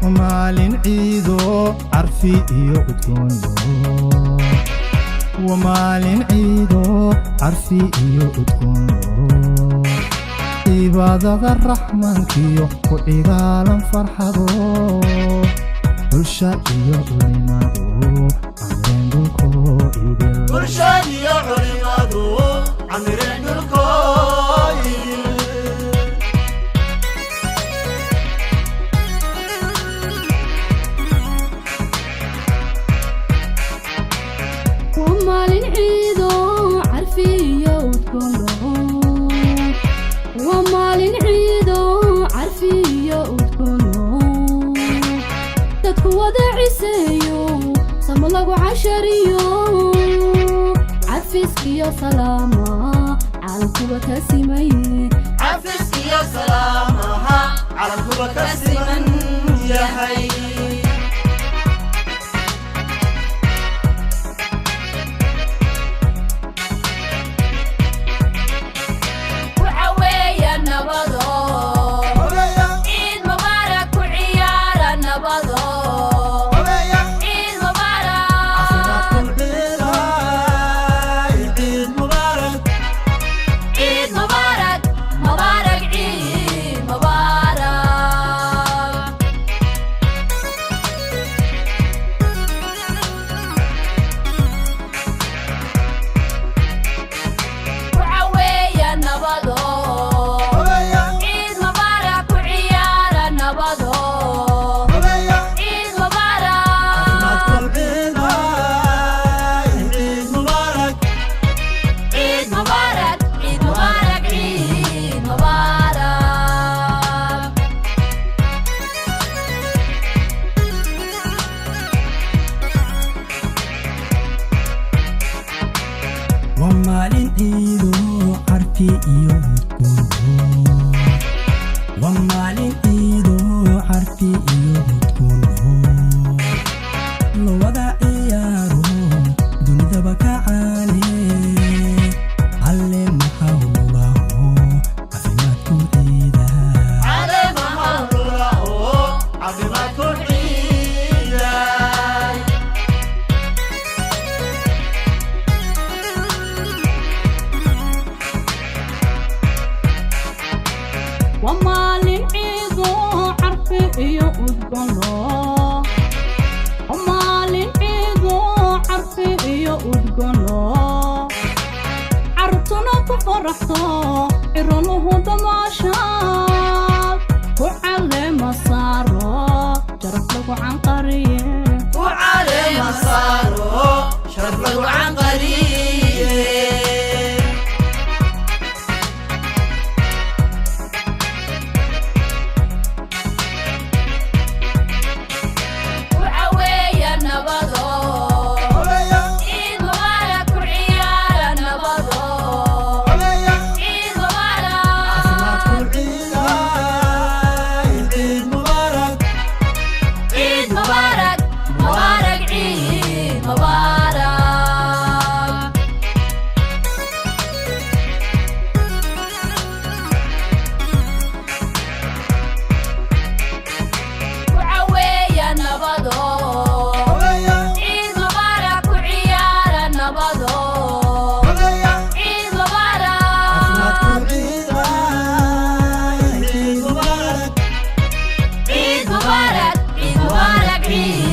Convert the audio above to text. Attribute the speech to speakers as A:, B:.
A: Maalin ciido, carfi iyo udgoon. Waa maalin ciido, carfi iyo udgoon, cibaadada Raxmaankiyo ku cigaalan farxado, bulsha iyo culimadu camireen dhulkoo idil.
B: Bulshadiyo culimadu camireen dhulkoo idil.
C: Waa maalin ciido, carfi iyo udgoon. Waa maalin ciido, carfi iyo udgoon, dadku wada ciseeyo, samo lagu cashariyo, cafiskiyo salaama caalamkuba ka simaye.
B: Cafiskiyo salaamaha calamkuba ka siman yahay.
D: Ku caweeya nabado, ciid mubaarak, ku ciyaara nabado, ciid mubaarak.
B: Ciid mubaarak.
D: Ciid mubaarak, mubaarak, ciid mubaarak. Ku caweeya nabado, ciid mubaarak, ku ciyaara nabado, ciid mubaarak.
B: Ciid mubaarak.
D: Ciid mubaarak, ciid mubaarak, ciid mubaarak.
E: Waa maalin ciido, carfi iyo udgoon. Waa maalin ciido, carfi iyo udgoon, la wada ciyaaro, dunidaba ka caane. Alle maxaa lulaho caafimaad ku ciida.
B: Caleemaha lula oo caafimaad ku ciiday.
C: Waa maalin ciido, carfi iyo udgoon. Waa maalin ciido, carfi iyo udgoon, carruurtuna ku faraxdo, cirooluhu damaashaad ku caleema saaro, sharaf lagu canqariye.
B: Ku caleema saaro, sharaf lagu canqariye.
D: Ku caweeya nabado, ciid mubaarak, ku ciyaara nabado, ciid mubaarak.
B: Ciid mubaarak.
D: Ciid mubaarak, mubaarak, ciid mubaarak. Ku caweeya nabado, ciid mubaarak, ku ciyaara nabado, ciid mubaarak.
B: Ciid mubaarak.
D: Ciid mubaarak, ciid mubaarak, ciid.